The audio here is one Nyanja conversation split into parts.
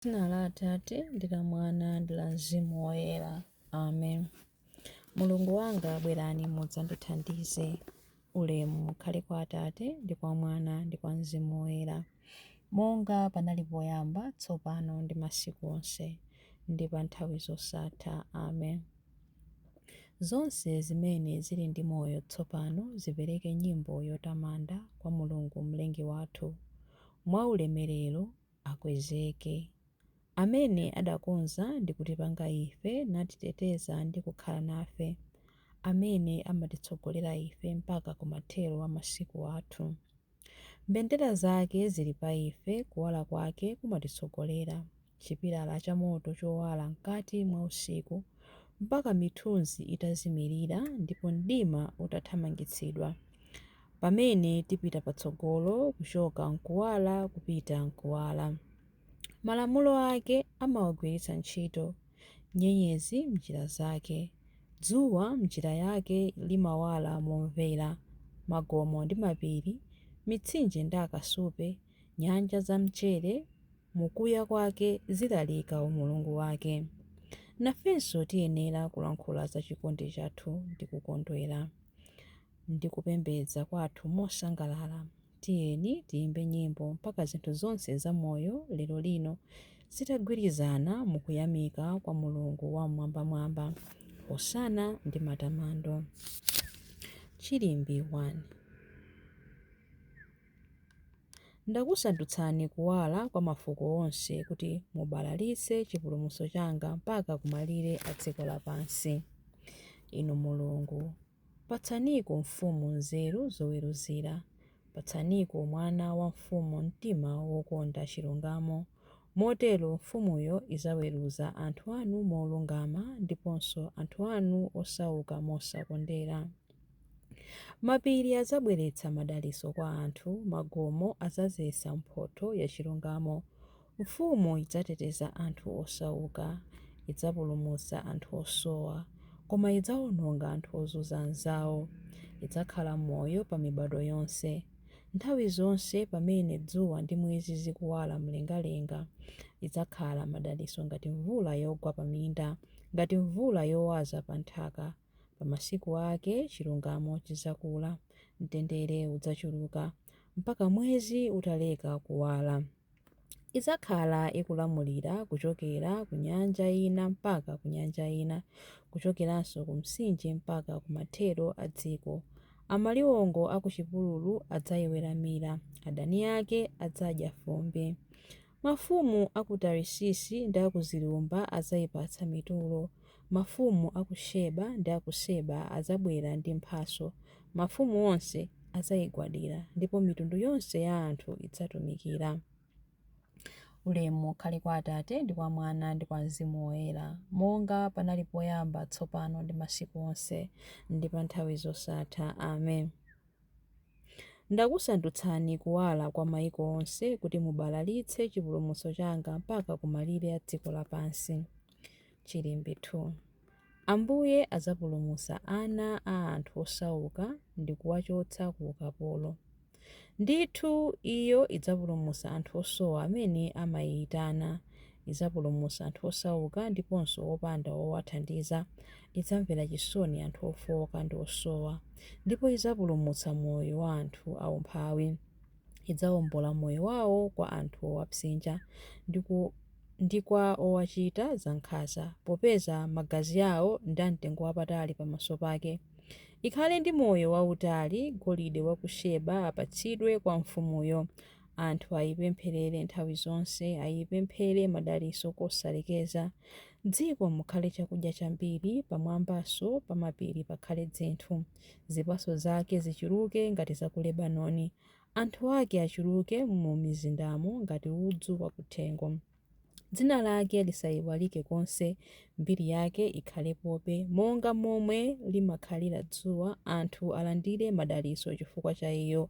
Dzina la Atate ndi la Mwana ndi la Mzimu Woyera. Amen. Mulungu wanga, bwerani mudzandithandize. Ulemu ukhale kwa Atate ndi kwa Mwana ndi kwa Mzimu Woyera, monga panali poyamba, tsopano ndi masiku onse, ndi pa nthawi zosatha. Amen. Zonse zimene zili ndi moyo tsopano zipereke nyimbo yotamanda kwa Mulungu Mlengi wathu, mwaulemerero akwezeke, amene adakonza ndi kutipanga ife, natiteteza ndi kukhala nafe, amene amatitsogolera ife mpaka kumathero a masiku athu. Mbendera zake zili pa ife, kuwala kwake kumatitsogolera, chipilala chamoto chowala mkati mwa usiku, mpaka mithunzi itazimirira ndipo mdima utathamangitsidwa, pamene tipita patsogolo kuchoka m'kuwala kupita m'kuwala. Malamulo ake amawagwiritsa ntchito, nyenyezi m'njira zake, dzuwa m'njira yake limawala momvera, magomo ndi mapiri, mitsinje ndi akasupe, nyanja zamchere mukuya kwake zilalika umulungu wake. Nafenso tiyenera kulankhula za chikondi chathu ndi kukondwera ndi kupembedza kwathu mosangalala. Tiyeni tiyimbe nyimbo mpaka zinthu zonse zamoyo lero lino zitagwirizana mukuyamika kwa Mulungu Wam'mwambamwamba. Hosana ndi matamando. Chilimbi 1. Ndakusandutsani kuwala kwa mafuko onse kuti mubalalitse chipulumutso changa mpaka kumalire a dziko lapansi. Inu Mulungu, patsaniko mfumu nzeru zoweruzira, patsaniko mwana wa mfumu mtima wokonda chilungamo. Motero mfumuyo idzaweruza anthu anu molungama ndiponso anthu anu osauka mosakondera. Mapiri adzabweretsa madalitso kwa anthu, magomo adzadzetsa mphotho ya chilungamo. Mfumu idzateteza anthu osauka, idzapulumutsa anthu osowa, koma idzawononga anthu ozunza anzawo. Idzakhala moyo pa mibado yonse. Nthawi zonse pamene dzuwa ndi mwezi zikuwala mlengalenga, idzakhala madalitso ngati mvula yogwa pa minda, ngati mvula yowaza pa nthaka. Pa masiku ake chilungamo chidzakula, mtendere udzachuluka, mpaka mwezi utaleka kuwala. Idzakhala ikulamulira kuchokera ku nyanja ina mpaka ku nyanja ina, kuchokeranso ku mtsinje mpaka ku mathero a dziko. Amaliwongo a ku chipululu adzayiweramira, adani ake adzadya fumbi. Mafumu a ku Tarisisi ndi a ku zilumba adzayipatsa mitulo. Mafumu a ku Sheba ndi a ku Seba adzabwera ndi mphatso. Mafumu onse adzayigwadira, ndipo mitundu yonse ya anthu idzatumikira. Ulemu ukhale kwa Atate ndi kwa Mwana ndi kwa Mzimu Woyera, monga panali poyamba, tsopano ndi masiku onse, ndi pa nthawi zosatha. Amen. Ndakusandutsani kuwala kwa maiko onse kuti mubalalitse chipulumutso changa mpaka kumalire a dziko lapansi. Chilimbi 2. Ambuye adzapulumutsa ana a anthu osauka ndi kuwachotsa ku ukapolo. Ndithu iyo idzapulumutsa anthu osowa amene amayiyitana, idzapulumutsa anthu osauka ndiponso opanda wowathandiza, idzamvera chisoni anthu ofowoka ndi osowa, ndipo idzapulumutsa moyo wa anthu aumphawi. Idzawombola moyo wawo kwa anthu owapsinja ndi kwa owachita zankhanza, popeza magazi awo ndi amtengo wapatali pamaso pake. Ikhale ndi moyo wautali, golide wa ku Sheba apatsidwe kwa mfumuyo. Anthu ayipempherere nthawi zonse, ayipemphere madalitso kosalekeza. M'dziko mukhale chakudya chambiri, pamwambanso pa mapiri pakhale dzinthu. Zipatso zake zichuluke ngati za ku Lebanoni, anthu ake achuluke mu mizindamo ngati udzu wakuthengo. Dzina lake lisayiwalike konse, mbiri yake ikhalepobe, monga momwe limakhalira dzuwa, anthu alandire madalitso chifukwa cha iyo.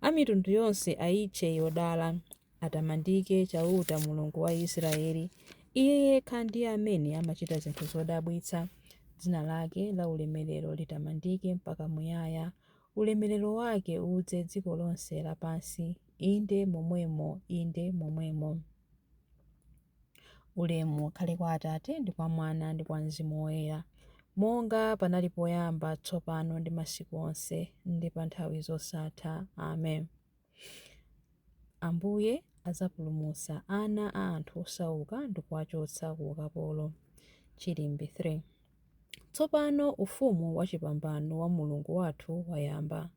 A mitundu yonse ayitche yodala, atamandike Chauta Mulungu wa Israeli. Iye yekha ndiye amene amachita zinthu zodabwitsa. Dzina lake la ulemerero litamandike mpaka muyaya. Ulemerero wake udze dziko lonse lapansi. Inde momwemo, inde momwemo. Ulemu ukhale kwa Atate, ndi kwa Mwana, ndi kwa Mzimu Woyera, monga panali poyamba, tsopano, ndi masiku onse, ndi pa nthawi zosatha. Amen. Ambuye adzapulumutsa ana a anthu osauka ndi kuwachotsa ku ukapolo. Chilimbi 3. Tsopano ufumu wachipambano wa Mulungu wathu wayamba.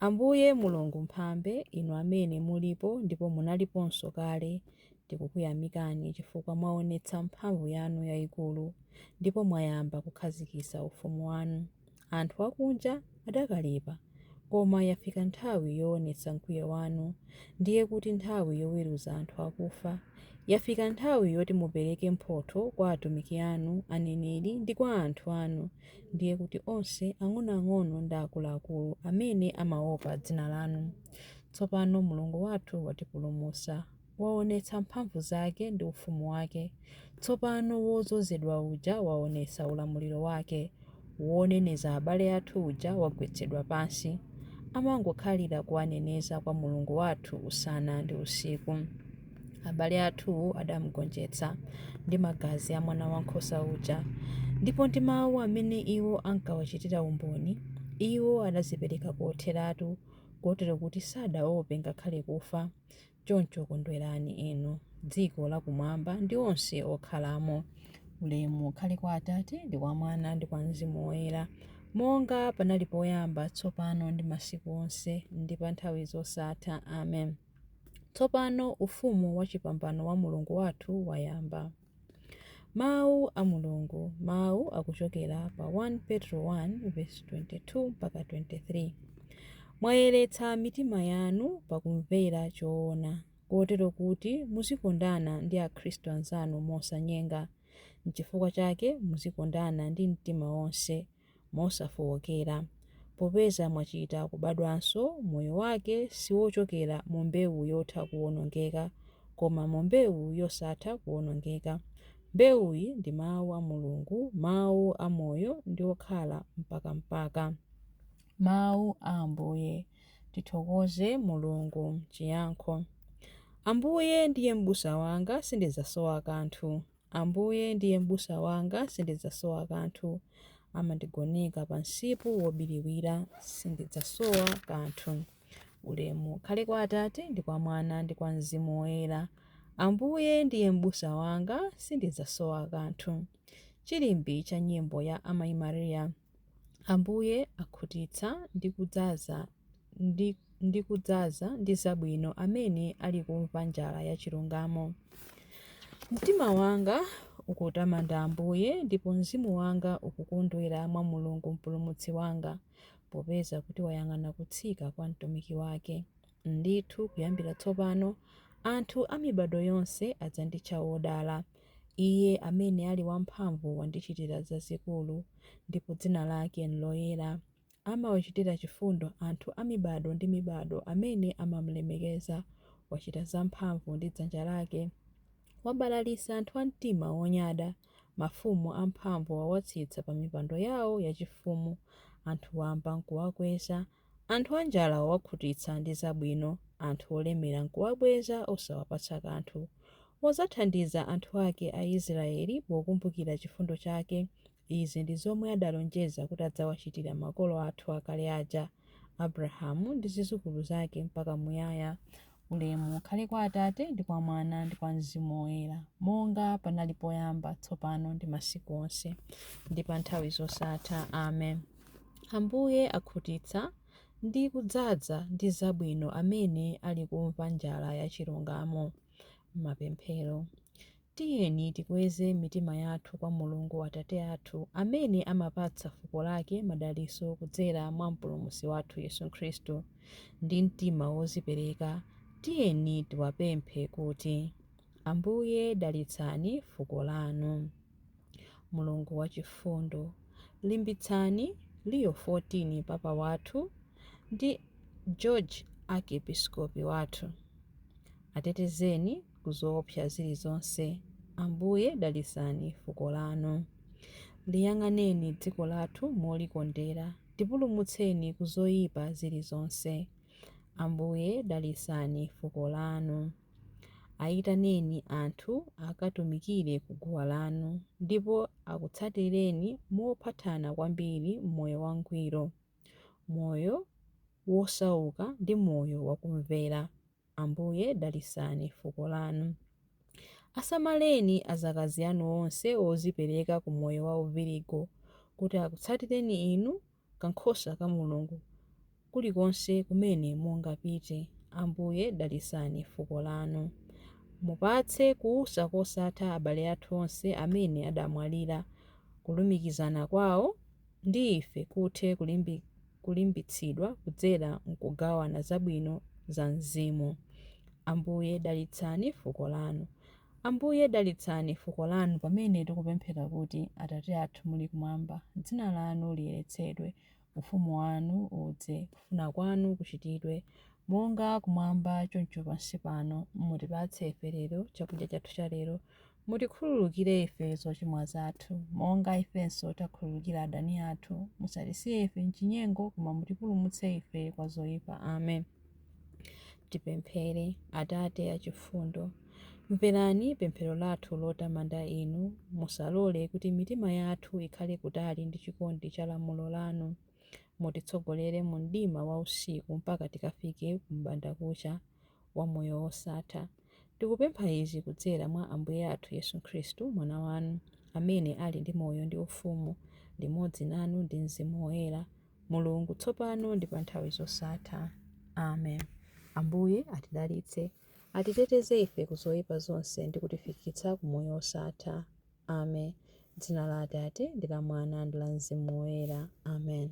Ambuye Mulungu Mphambe, inu amene mulipo ndipo munaliponso kale, tikukuyamikani chifukwa mwaonetsa mphamvu yanu yayikulu ndipo mwayamba kukhazikitsa ufumu wanu. Anthu akunja adakalipa, koma yafika nthawi yoonetsa mkwiyo wanu, ndiye kuti nthawi yoweruza anthu akufa. Yafika nthawi yoti mupereke mphotho kwa atumiki anu, aneneri, ndi kwa anthu anu, ndiye kuti onse, ang'onoang'ono ndi akuluakulu, amene amaopa dzina lanu. Tsopano Mulungu wathu watipulumutsa, waonetsa mphamvu zake ndi ufumu wake. Tsopano wodzozedwa uja waonetsa ulamuliro wake. Woneneza abale athu uja wagwetsedwa pansi. Amangokhalira kuwaneneza kwa Mulungu wathu usana ndi usiku. Abale athuwo adamugonjetsa ndi magazi a Mwanawankhosa uja, ndipo ndi mawu amene iwo ankawachitira umboni. Iwo adadzipereka kotheratu, kotero kuti sadaope ngakhale kufa. Choncho kondwerani inu, dziko lakumwamba ndi onse okhalamo. Ulemu ukhale kwa Atate, ndi kwa Mwana, ndi kwa Mzimu Woyera, monga panali poyamba, tsopano, ndi masiku onse, ndi pa nthawi zosatha. Amen. Tsopano ufumu wachipambano wa Mulungu wathu wayamba. Mawu a Mulungu. Mawu akuchokera pa 1 Petro 1 verse 22 mpaka 23. Mwayeretsa mitima yanu pakumvera choona, kotero kuti muzikondana ndi Akhristu anzanu mosanyenga. N'chifukwa chake muzikondana ndi mtima wonse, mosafowokera. Popeza mwachita kubadwanso, moyo wake siwochokera mu mbewu yotha kuwonongeka, koma mu mbewu yosatha kuwonongeka. Mbewuyi ndi mawu a Mulungu, mawu a moyo ndi okhala mpakampaka. Mawu a Ambuye. Tithokoze Mulungu. Chiyankho. Ambuye ndiye m'busa wanga, sindidzasowa kanthu. Ambuye ndiye m'busa wanga, sindidzasowa kanthu. Amandigoneka pa msipu wobiriwira, sindidzasowa kanthu. Ulemu ukhale kwa Atate, ndi kwa Mwana, ndi kwa Mzimu Woyera. Ambuye ndiye m'busa wanga, sindidzasowa kanthu. Chilimbi cha nyimbo ya Amayi Maria. Ambuye akhutitsa ndi kudzaza ndi zabwino amene ali kumva njala ya chilungamo. Mtima wanga ukutamanda Ambuye, ndipo mzimu wanga ukukondwera mwa Mulungu Mpulumutsi wanga, popeza kuti wayang'ana kutsika kwa mtumiki wake. Ndithu kuyambira tsopano anthu a mibado yonse adzanditcha wodala. Iye amene ali wamphamvu wandichitira zazikulu, ndipo dzina lake n'loyera. Amawachitira chifundo anthu a mibado ndi mibado amene amamulemekeza. Wachita zamphamvu ndi dzanja lake. Wabalalitsa anthu a mtima wonyada. Mafumu amphamvu wawatsitsa pa mipando yawo yachifumu. Anthu wamba n'kuwakweza. Anthu anjala wawakhutitsa ndi zabwino. Anthu olemera n'kuwabweza osawapatsa kanthu. Wadzathandiza anthu ake Aisraeli pokumbukira chifundo chake. Izi ndi zomwe adalonjeza kuti adzawachitira makolo athu akale aja, Abrahamu ndi zidzukulu zake mpaka muyaya. Ulemu ukhale kwa Atate, ndi kwa Mwana, ndi kwa Mzimu Woyera, monga panali poyamba, tsopano, ndi masiku onse, ndi pa nthawi zosatha. Amen. Ambuye akhutitsa ndi kudzaza ndi zabwino amene ali kumva njala ya chilungamo. Mapemphero. Tiyeni tikweze mitima yathu kwa Mulungu Atate athu, amene amapatsa fuko lake madalitso kudzera mwa Mpulumutsi wathu Yesu Khristu. Ndi mtima wodzipereka, tiyeni tiwapemphe kuti, Ambuye dalitsani fuko lanu. Mulungu wachifundo, limbitsani Leo 14 Papa wathu ndi George Archiepiscopi wathu. Atetezeni ku zoopsa zilizonse. Ambuye dalitsani fuko lanu. Liyang'aneni dziko lathu molikondera, tipulumutseni ku zoyipa zilizonse. Ambuye dalitsani fuko lanu. Ayitaneni anthu akatumikire ku guwa lanu, ndipo akutsatireni mophatana kwambiri m'moyo wangwiro, moyo wosauka ndi moyo wakumvera. Ambuye dalitsani fuko lanu. Asamaleni azakazi anu onse odzipereka ku moyo wa uvirigo, kuti akutsatireni inu, kankhosa ka Mulungu, kulikonse kumene mungapite. Ambuye dalitsani fuko lanu. Mupatse kuusa kosatha abale athu onse amene adamwalira, kulumikizana kwawo ndi ife kuthe kulimbitsidwa kudzera mkugawana zabwino za mzimu. Ambuye dalitsani fuko lanu. Ambuye dalitsani fuko lanu pamene tikupemphera kuti, Atate athu muli kumwamba, dzina lanu liyeretsedwe, ufumu wanu udze, kufuna kwanu kuchitidwe, monga kumwamba choncho pansi pano. Mutipatse ife lero chakudya chathu cha lero. Mutikhululukire ife zochimwa zathu, monga ifenso takhululukira adani athu. Musatisiye ife mchinyengo, koma mutipulumutse ife kwa zoyipa. Amen. Tipemphere. Atate achifundo, mverani pemphero lathu lotamanda inu. Musalole kuti mitima yathu ikhale kutali ndi chikondi cha lamulo lanu. Mutitsogolere mu mdima wa usiku mpaka tikafike ku m'bandakucha wa moyo wosatha. Tikupempha izi kudzera mwa Ambuye athu Yesu Khristu, Mwana wanu, amene ali ndi moyo ndi ufumu, limodzi nanu ndi Mzimu Woyera, Mulungu tsopano ndi pa nthawi zosatha. Amen. Ambuye atidalitse, atiteteze ife ku zoyipa zonse ndi kutifikitsa ku moyo wosatha. Amen. Dzina la Atate ndi la Mwana ndi la Mzimu Woyera. Amen.